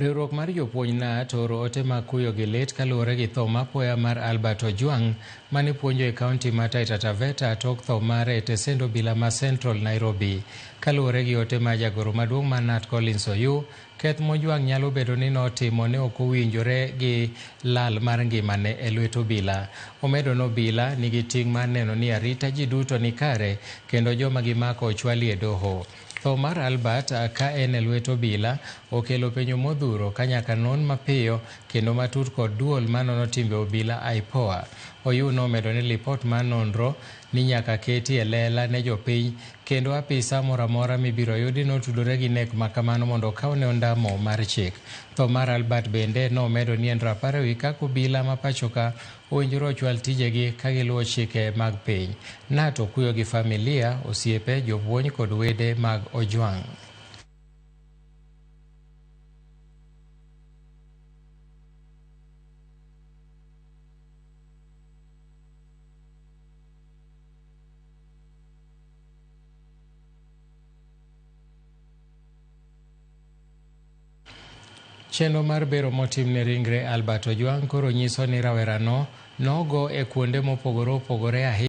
Riwruok mar jopuonj KNUT ooro ote mag kuyo gi lit kaluwore gi tho mapoya mar Albert Ojwang mane puonjo e kaunti ma Taita Taveta tok tho mare e tesend obila ma Central Nairobi. Kaluwore gi ote mar jagoro maduong' mar KNUT Collins Oyu, keth Mojwang nyalo bedo ni notimo ne ok owinjore gi lal mar ngimane e lwet obila. Omedo ni obila nigi ting' mar neno ni arita ji duto ni kare kendo joma gimako ochwali e doho. Tho mar Albert ka en e lwet obila okelo penjo modhuro ka nyaka non mapiyo kendo matut kod duol manono timbe obila IPOA. Oyu nomedo ni lipot mar nonro ni nyaka keti e lela ne jopiny kendo apisa moro amora mibiro yudi notudore gi nek makamano mondo okawne ondamo mar chik. Tho mar Albert bende nomedo ni en rapar ewi kaka obila ma pachoka owinjore ochwal tijegi ka giluwo chike mag piny. KNUT okuyo gi familia, osiepe, jopuonj kod wede mag Ojwang. Chenro mar bero motim ne ringre Albert Ojwang koro nyiso ni rawerano nogo e kuonde mopogore opogore ahinya.